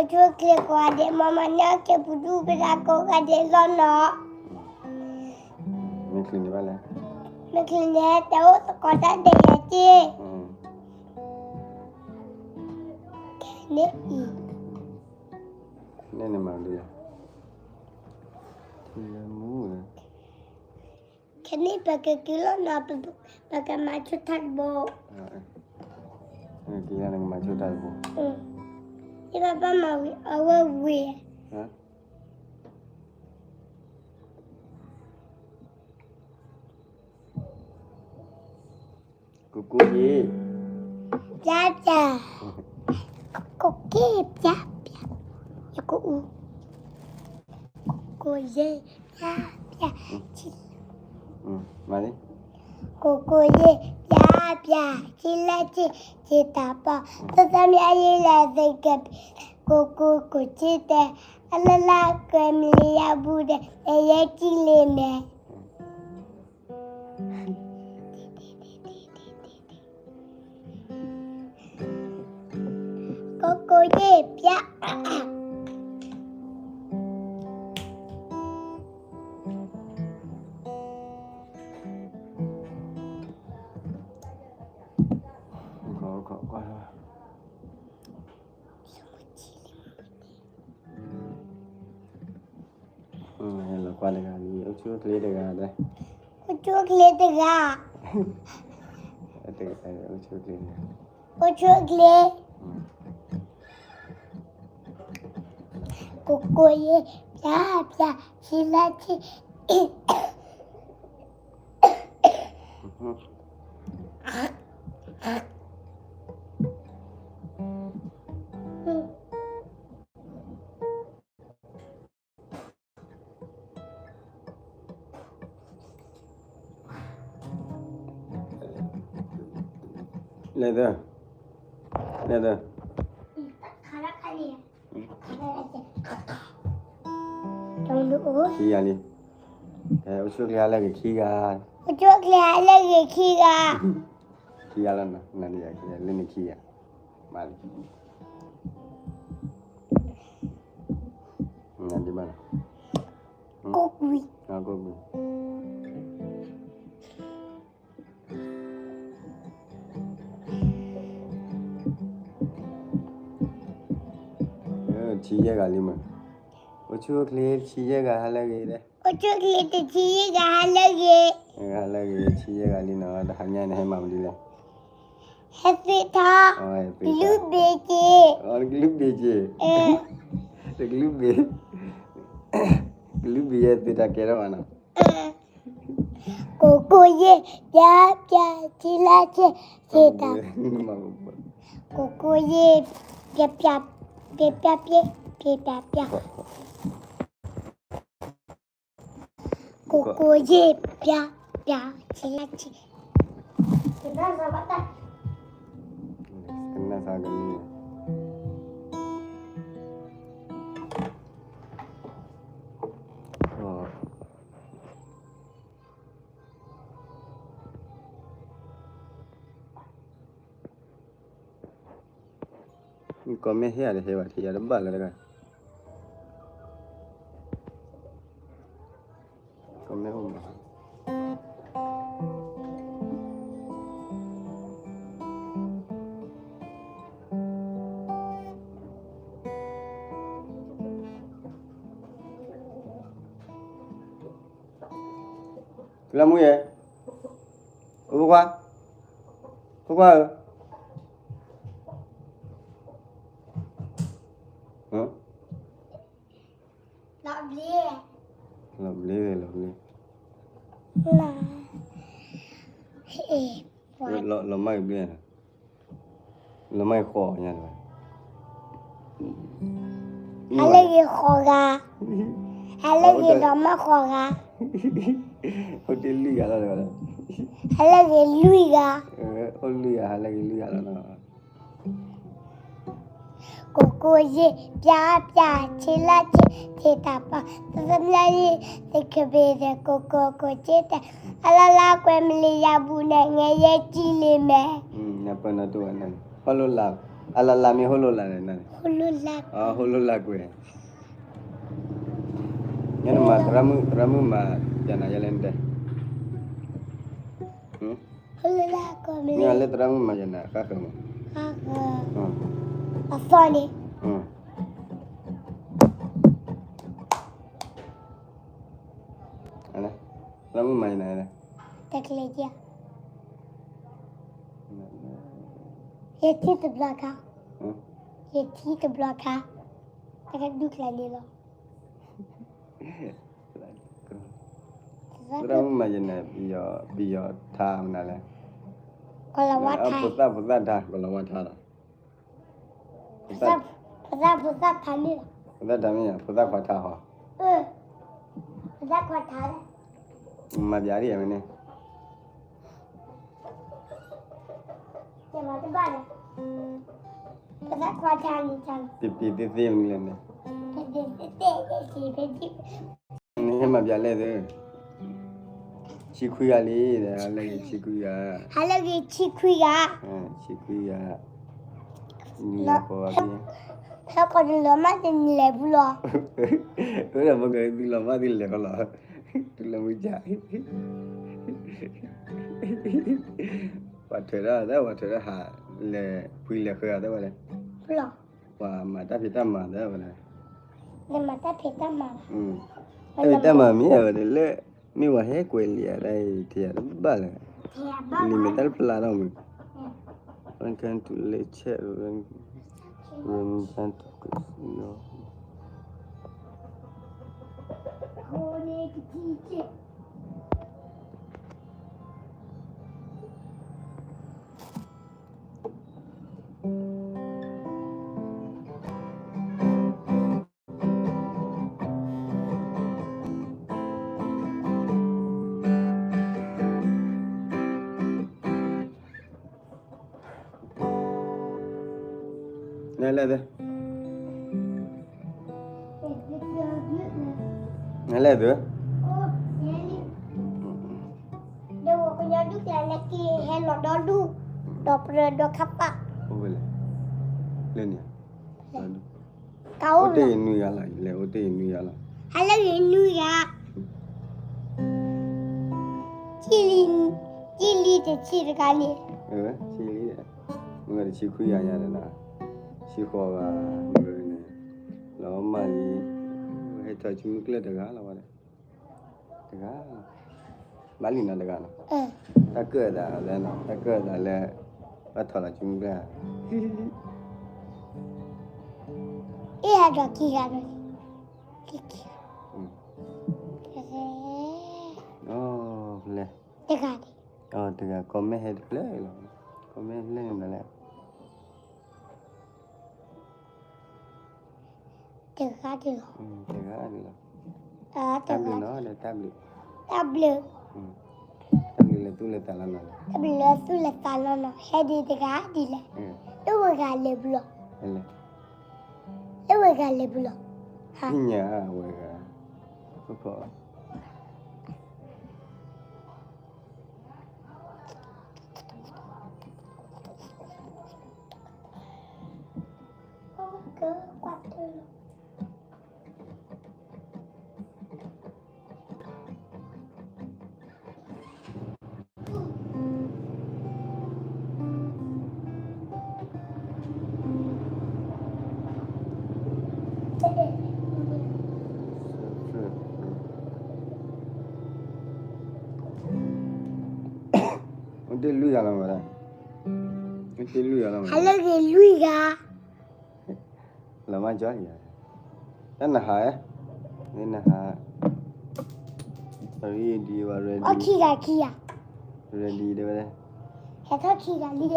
အိၣ်ဆူၣ်အိၣ်ချ့ကိးဂၤဒဲး မ်မၤန့ၢ်အီၣ်က့ၤပဒူၣ်ပဒါကိးဂၤဒဲးလီၤနီၤ. မ့ၢ်ချ့န့ၣ်ဘၣ်လဲၣ်. မ့ၢ်ချ့န့ၣ် တၢ်အိၣ်သကိးတၢ်ဒဲးယၤက့ၢ်. န့ၣ်အံၤ န့ၣ်န့ၣ်မၤဒ်လဲၣ်. ခဲန့ၣ်ပကက့ၤလီၤနီၤ, ပကမၤဆိတၢ်တဘိ. က့ၤလီၤ နကမၤဆိတၢ်တဘိ. ယဘၣ်ဘၣ်မၤဝံၤအဝဲဝံၤ. ကိးကိးယ့ၣ် ပျါပျါ, ကိးကိးယ့ၣ် ပျါပျါ, ယကအူ, ကိးကိးယ့ၣ် ပျါပျါ, ကိးကိးယ့ၣ် ပျါပျါ, ဆံလၢဆံ ဆံတၢ်ပီ, သၢသၢမံအယ့ၢ်လၢသကပၤ, ကိးကိးကိးဆံတဲ, အလၢလၢကွဲမလံယၤဘူးဒီး နယဲကံလ့မဲ ကိးကိးယ့ၣ် ပျါ. လီၤကွၢ်တဂၤလံ, အိၣ်ဆူၣ်အိၣ်ချ့တဂၤဒီး, အိၣ်ဆူၣ်အိၣ်ချ့တဂၤ, အိၣ်ဆူၣ်အိၣ်ချ့, ကိးကိးယ့ၣ် ပျါပျါ, ဆံလၢဆံ လဲၤသၢ, လဲၤသၢ, ခံဂၤလံ, အိၣ်ဆူၣ်အိၣ်ချ့ဟါလၢအဂ့ၤခံဂၤ, အိၣ်ဆူၣ်အိၣ်ချ့ဟါလၢအဂ့ၤခံဂၤ, ခံဂၤလီၤ, နၤန့ၣ်ခံဂၤ, လၢန့ၣ်ခံဂၤ, ဘၣ်လံ. ကိးကွံာ်, ကိးကွံာ်, ဆံယဲၢ်ဂၤလံမး, အိၣ်ဆူၣ်အိၣ်ချ့ဆံယဲၢ်ဂၤဟါလၢအဂ့ၤဒီး, အိၣ်ဆူၣ်အိၣ်ချ့တဆံယဲၢ်ဂၤဟါလၢအဂ့ၤ, ဟါလၢအဂ့ၤဆံယဲၢ်ဂၤလံနီၤ, တဟါညါန့ၣ်ဟဲမၤမနုၤလဲၣ်. ဟဲသ့ၣ်ထီၣ်, ကလုၢ်ဘ့ၣ်က့ၤ, ကလုၢ်ဘ့ၣ်က့ၤ, တကလုၢ်ဘ့ၣ်, ကလုၢ်ဘ့ၣ်ယဲၢ်သ့ၣ်တၢ်ကဲထီၣ်ဘၣ်နီၤ. ကိးကိးယ့ၣ် ပျါပျါ ဆံလၢဆံ ဆံတၢ်, ကိးကိးယ့ၣ် ပျါပျါ ပျါပျါ ပျါပျါ ကိးကိးယ့ၣ် ပျါပျါ ဆံလၢဆံ ကနၣ်စါကနၣ် ကိးမ့ၢ်ဟ့ၣ်ယၤတဟ့ၣ်ဘၣ် ထံၣ်ယၤတဘၣ်လၢတဂၤ, ကိးမ့ၢ်အိၣ်မး လၢမူယဲၢ်, အိၣ်ဖိခွါ, ဖိခွါဧၢ, လီၤဘျ့, လီၤဘျ့, လီၤမၢ်ဘျ့, လီၤမၢ်ဃီညါ, ဟါလၢဂ့ၤဃီဂၤ, ဟါလၢဂ့ၤလီၤမၢ်ဃီဂၤ, အိၣ်တ့ၢ်လွံၢ်ဂၤလီၤ, ဟါလၢဂ့ၤလွံၢ်ဂၤ, အိၣ်လွံၢ်ဂၤ ဟါလၢဂ့ၤလွံၢ်ဂၤလီၤနီၤ. ကိးကိးယ့ၣ် ပျါပျါ ဆံလၢဆံ ဆံတၢ်ပီ, သၢသၢမံယ့ၣ် သကဘ့ၣ်ဒီး ကိးကိးကိးဆံတဲ, အလၢလၢကွဲမလံယၤဘူးန့ၣ် ငဲယဲကံလ့မဲ, နပၢၢ်နီၢ်တအိၣ်ဝဲန့ၣ် ဖီလိလၢ် အလၢ်လၢ်မ့ၢ်ဟိလိၣ်လၢ်န့ၣ်, ဟိလိၣ်လၢ်ကွဲၤ, ယဲန့ၣ်မၤသရၣ်မုၣ် သရၣ်မုၣ်မၤယၤနၤယဲလဲၣ်နတဲ, မ့ၢ်လၢသရၣ်မုၣ်မၤယၤနၤဃၣ်ဃၢၤမး, အသီန့ၣ်, သရၣ်မုၣ်မၤယၤနၤ, တကျဲး, ယထံၣ်တဘျီခါ, ယထံၣ်တဘျီခါ, တကဒူၣ်ကျဲၤန့ၣ်လီၤ. သရၣ်မုၣ်မၤယၤနၤ ပယီၤထါမနုၤလဲၣ်, ဖိသၣ်ဖိသၣ်ထါ ကလီၤဝါထါလီၤ, ဖိသၣ်ဖိသၣ်ထါန့ၣ်လီၤ, ဖိသၣ်ထါမ့ၢ်ယၤ ဖိသၣ်ခွါထါဟီ, ဖိသၣ်ခွါထါလဲၣ်, မၤပျးဒ်အံၤမ့ၢ်န့ၣ် ပသၣ်ခွါထါန့ၣ်, ပျးပျးသ့သ့မနုၤလဲၣ်န့ၣ်, နဟဲမၤပျးလဲၣ်သ့, ဆံခွံဂၤလံ, ဟါလၢအဂ့ၤဆံခွံဂၤ, ဟါလၢအဂ့ၤဆံခွံဂၤ, ဆံခွံဂၤ, နံၤအဃီ, ဟဲကီးနလီၤမၢ်သ့နလဲၤဘူးလီၤ, အဝဲဒၣ်မ့ၢ်ကသုလီၤမၢ်သ့လဲၤဃီလီၤ, တုၤလၢမုၢ်ကၢ် ပှၤထွဲဒီး တၢ်ပှၤထွဲဒီးဟး လဲၤ ဖှံလဲၤဃၢၤအသးဝဲလဲၣ်, ပှၤမၤတၢ်ဖံးတၢ်မၤသးဝဲလဲၣ်, တၢ်ဖံးတၢ်မၤမ့ၢ်ဝဲဒၣ်လၢ မ့ၢ်ပှၤဟဲကွဲးလံာ်ဧါ တၢ်အံၤထံၣ်တဘၣ်လၢၤ, လံာ်မ့ၢ်တၢ်တဖျါထီၣ်မုၢ် Welcome to Lake Chat, Welcome to Casino. နလဲၣ်သ့, နလဲၣ်သ့, ဒီးကညီဒုၣ်ကျဲၤန့ၣ်က့ၤဟဲလီၤဒီဒူၣ်, ဒီးပြၢဒီခါပၢ်, လၢန့ၣ်, ကအိၣ်တ့ၢ်နွံဂၤလီၤ, လဲၤအိၣ်တ့ၢ်နွံဂၤလီၤ, ဟါလၢဂ့ၤနွံဂၤ, ကံၣ်လံတဆံတဂၤန့ၣ်, မ့ၢ်တဆံခွံဂၤညါဒီး, ဆံဃိးဂၤ, မ့ၢ်န့ၣ်, လီၤမၢ်လံ, ဟဲထီၣ်ဆူမုၢ်ကျၢၢ်တဂၤလီၤဝဲ, တဂၤ, ဘၣ်လံနီတဂၤနီၤ, တၢ်ကၢၣ်အသးလၢ, တၢ်ကၢၣ်အသးလၢ, ဘၣ်ထီၣ်လီၤဆူမုၢ်ကျၢၢ်ဧါ, အ့ၣ် ဟဲဒီးခံဂၤဒီး, ခံဂၤ, လဲၣ်, တဂၤ, တဂၤ comment ဟဲတဖျၢၣ်လီၤ, comment ဖျၢၣ်န့ၣ်လဲၣ် တဂၤဒ်လီၤ, တဂၤဒ်လီၤ, တၢ်ဘျုးနီၤ, တၢ်ဘျုး, တၢ်ဘျုး, တၢ်ဘျုးလၢသူၣ်လၢသးလီၤနီၤ, တၢ်ဘျုးလၢသူၣ်လၢသးလီၤနီၤ, ဟဲဒ်တဂၤဒ်လဲၣ်, လၢဝဲဂၤလဲၤဘူးလီၤ, လၢဝဲဂၤလဲၤဘူးလီၤ, ဟါ, သ့ၣ်ညါဝဲဂၤ, အိၣ်တ့ၢ်လွံၢ်ဂၤလီၤမး, အိၣ်တ့ၢ်လွံၢ်ဂၤလီၤမး, ဟါလၢဂ့ၤလွံၢ်ဂၤ လီၤမၢ်ကၠီယၤ, တၢ်နဟး, မ့ၢ်နဟး, ready ဝဲ ready, ခံဂၤခံဂၤ, ready တဲဝဲ, ဟဲထီၣ်ခံဂၤလံ, လီၤ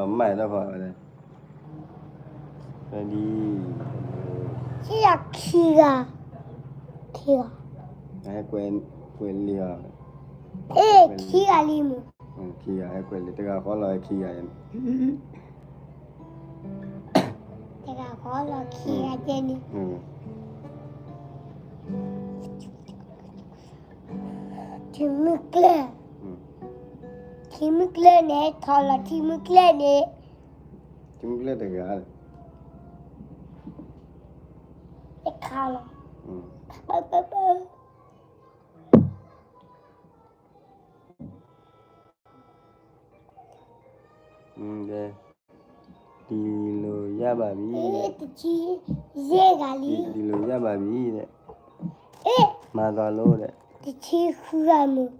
မၢ်ထီၣ်ဖီဝဲ, ready, ခံဂၤ, ခံဂၤ, ကွဲးလံာ်အီၤ, အ့ၣ် ခံဂၤလံမး, ခံဂၤဟဲကွဲးလံာ် တဂၤဃီလီၤခံဂၤ တဂၤဃီလီၤခံဂၤကဲန့ၣ်, ထံမုၢ်ကျၢၢ်, ထံမုၢ်ကျၢၢ်န့ၣ် ထီၣ်လီၤထံမုၢ်ကျၢၢ်န့ၣ်, ထံမုၢ်ကျဲတဂၤလီၤ. တခါလီၤ. ပၢပၢပၢ ဒီး တံၤလိာ်ယၢ်ဘၣ်မံၤဒီး, တဆံယဲၢ်ဂၤလံ, တံၤလိာ်ယၢ်ဘၣ်မံၤဒီး, မၤသီလိဒီး, တဆံဃုဂၤမုၢ်,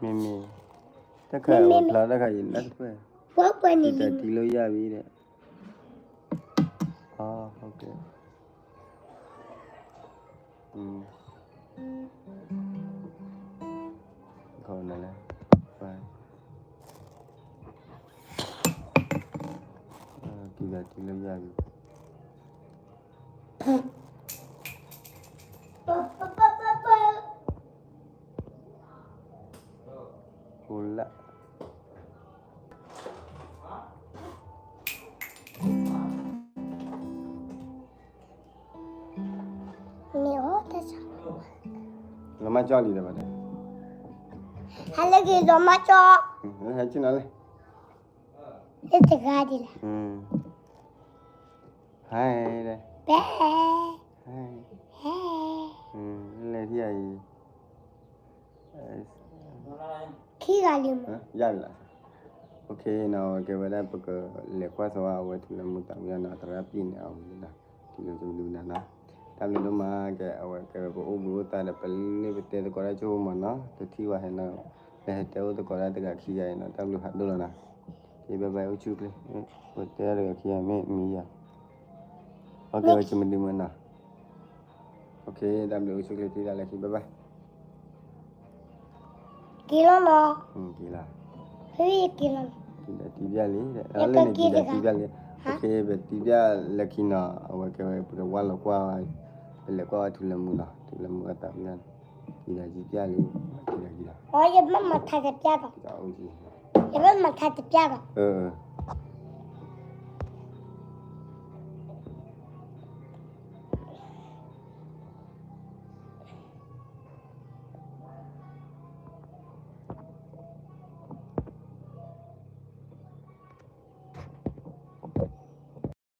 မ့မ့ၢ်, တၢ်ခါအိၣ်ဖျါတၢ်ခါအံၤနၢ်တဖျၢၣ်, တံၤလိာ်ယၢ်ဘၣ်မံၤဒီး, အ ခီနလဲၣ်, ကံဒၤတံၤလိာ်ယၢ်ဂ့ၤ, ဟိလၢ လီၤမၢ်ကၠီလံဒီးဘၣ်ဒီး, ဟဲလၢဂ့ၤလီၤမၢ်ကၠီ, ဟဲဆ့ၣ်နီၤလံ, လၢတဂၤဒ်လဲၣ်, ဟဲဒီး, ဟဲ, လဲၤထံၣ်အံၤ ခံဂၤလံမး, ယၤလီၤ, အဝဲကဲဝဲဒၣ် ပကလဲၤကွၢ်သဝီအဝဲထူလၢမူသးဝံၤနီၤ သရၣ်ပံၣ်န့ၣ်အဝဲဒၣ်, ထူလၢမူဒုနၤနီၤ, တၢ်ဘျုးဒိၣ်မးကဲ အဝဲကဲဝဲပအိၣ်ဘှံးအိၣ်သါဒီး ပလၢပတဲသကိးတၢ်ဆိကမိၣ်နီၤ တထံၣ်ဝဲဟဲနီၤ, လၢဟဲတဲအိၣ်သကိးတၢ်တဂၤခံဂၤအံၤနီၤ တၢ်ဘျုးဖးဒိၣ်လီၤနီၤ, ကဲ bye bye အိၣ်ဆူၣ်ချ့, ပတဲတဂၤခံဂၤမ့ၢ်မံၤယၤ, အကဲဝဲကမဒုမနီၤ တၢ်ဘျုးအိၣ်ဆူၣ်ချ့ ထံၣ်တၢ်လၢခံ bye bye, က့ၤလီၤနီၤ, က့ၤလီၤ, က့ၤဒီးတံၤဘျၣ်လံ, လၢန့ၣ်က့ၤဒီးတံၤဘျၣ်လံ, ပက့ၤပတံၤဘျၣ်လၢခံနီၤ အဝဲကဲဝဲပကဝါလီၤကွၢ်, ပလဲၤကွၢ်ဝဲထူလၢမူနီၤ ထူလၢမူအသးဝံၤလီၤ, က့ၤဒီးတံၤဘျၣ်လံ, က့ၤဒီးက့ၤဒီး, ယဘၣ်မၤထါတပျၢ်ဘၣ်, ယဘၣ်မၤထါတပျၢ်ဘၣ်,